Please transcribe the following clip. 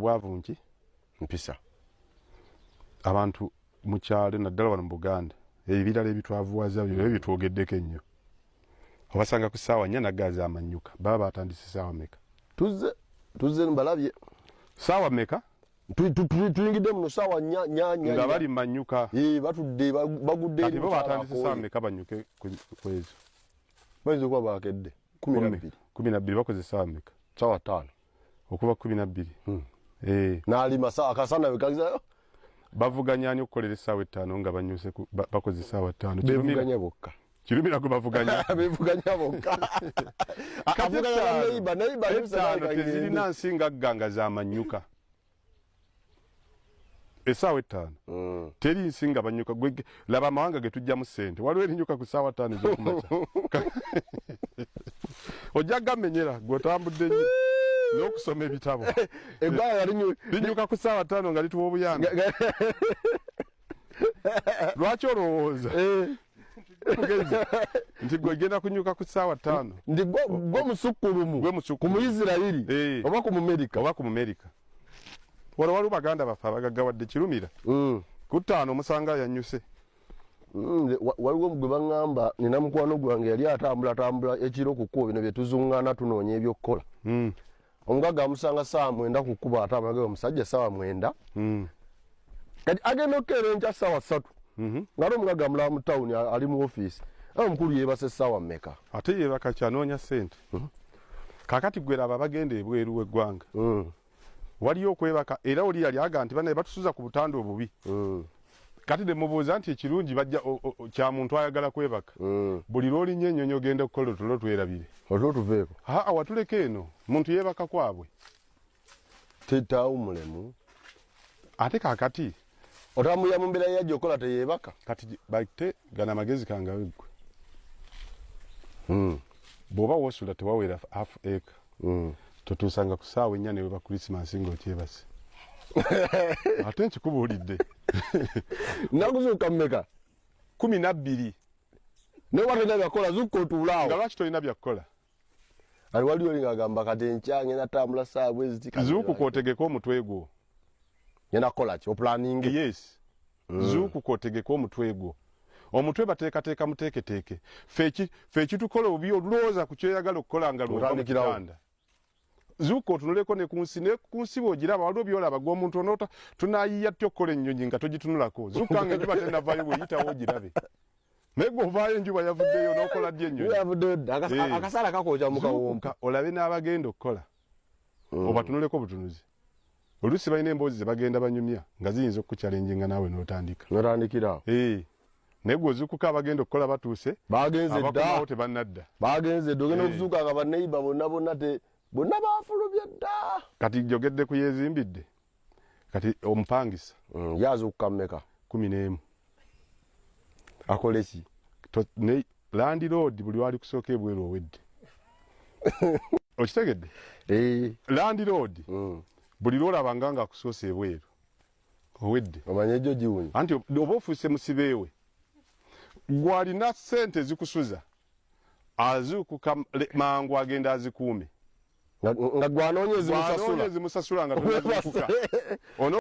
Bwavu nki mpisa. Abantu mu kyalo naddala wano mu Buganda, ebirala ebitwavuwaza byo byetwogeddeko ennyo, obasanga ku ssaawa 4 nagaazi amanyuka. Baba batandise ssaawa meka? Tuzze mbalabye. Ssaawa meka? Tuyingidde muno ssaawa 4 4 4. Nga bali manyuka. Batudde, bagudde. Kati bo batandise ssaawa meka banyuke kwezo? Bayinza okuba bakedde 12. 12. Bakoze ssaawa meka? Ssaawa 5. Okuva 12. N'alima akasana wekagiza. Bavuganya ani okukolera essaawa 5 nga banyuse bakoze essaawa 5? Bevuganya bokka. Kirumira gwe bavuganya. Bevuganya bokka. Avuganya na neighbor, neighbor. 5 tezirina nsi ngagga nga zamanyuka. Essaawa 5 teri nsi nga banyuka. Laba amawanga ge tujjamu ssente, waliwo erinyuka ku ssaawa 5 ez'okumakya? Ojja gamenyera gwe otambudde nnyo n'okusoma ebitabo. Eggwanga linyuka ku ssaawa 5 nga lituwa obuyambi. Lwaki olowooza nti gwe genda kunyuka ku ssaawa 5? Nti gwe musukkulumu ku Muisirayiri oba ku Mumerika. Oba ku Mumerika. Wano waliwo baganda baffe abagaggawadde, Kirumira, ku 5 omusanga yanyuse. Waliwo gwe baŋŋamba, nina mukwano gwange yali atambula tambula ekiro ku kkubo, bino bye tuzuŋŋana tunoonya ebyokukola. Omugagga amusanga ssaawa 9 ku kkubo atambula. Gamba, "Omusajja ssaawa 9." Kati agenda okukeera enkya ssaawa 3, nga ate omugagga amulaba mu tawuni ali mu ofiisi. Omukulu yeebase ssaawa mmeka? Ate yeebaka kyanoonya ssente. Kakati gwe laba bagenda ebweru w'eggwanga, waliyo okwebaka. Era oli yali aga nti banaye batusuza ku butanda obubi. Kati ne mubuuza nti ekirungi bajja kya muntu ayagala kwebaka, buli lw'olinnya ennyonyi ogenda okukola, otulo twerabire. Otulo tuveeko. Aa, watuleka eno muntu yeebaka kwabwe. Tetaawumulemu. Ate kakati otambulira mu mbeera yajja okukola, teyeebaka. Kati bate gana amagezi kangawe ggwe. Bw'oba woosula tewawera half acre, totuusanga ku ssaawa 4 neweba Krisimansi ng'okyebase. Ate nkikubuulidde. Nakuzuuka mmeka? 12. Naye oba tolina byakukola, zuukuka otuulaawo. Nga lwaki tolina byakukola? Ali wali oli ng'agamba, "Kati enkya ngenda tambula ssaawa bweziti." Zuukuka otegeke omutwe gwo. Ngenda kukola ki? Opulaninge. Yes, zuukuka otegeke omutwe gwo. Omutwe bateekateeka muteeketeeke. Ffe ekitukola obubi, olulowooza ku kyoyagala okukola nga lwova mu Otandikirawo. kitanda. Zuuka otunuleko ne ku nsi, ne ku nsi bw'ogiraba waliwo byolaba. Gwe omuntu onoota tunayiya tutya okukola ennyonyi nga togitunulako? Zuuka nga enjuba tenavaayo, bweyitawo ogirabe. Naye gwe ovaayo enjuba yavuddeyo, n'okola ddi ennyonyi? Yavuddeyo dda. Akasaala kakwokya mu kawompo. Zuukuka olabe n'abagenda okukola, obatunuleko butunuzi. Oluusi balina emboozi ze bagenda banyumya nga ziyinza okukukyalenjinga naawe n'otandika. Notandikirawo. Naye gwe ozuukuka abagenda okukola batuuse. Bagenze dda. Abakomawo tebannadda. Bagenze dda. Ogenda okuzuuka nga baneiba bonna bonna te bonna bafulumye dda. Kati njogedde ku yeezimbidde, kati omupangisa. Yazuukuka mmeka? 11. Akole ki? Ne landlord buli wali kusooka ebweru owedde. Okitegedde? Landlord buli lwolabanga nga akusoosa ebweru, owedde. Omanye ejjo giwunya. Anti oba ofuuse musibeewe. Gwalina ssente zikusuza, azuukuka mangu agenda azikuume. Nga gwanoonya ezimusasula. Gwanoonya ezimusasula nga tonazuukuka. Ono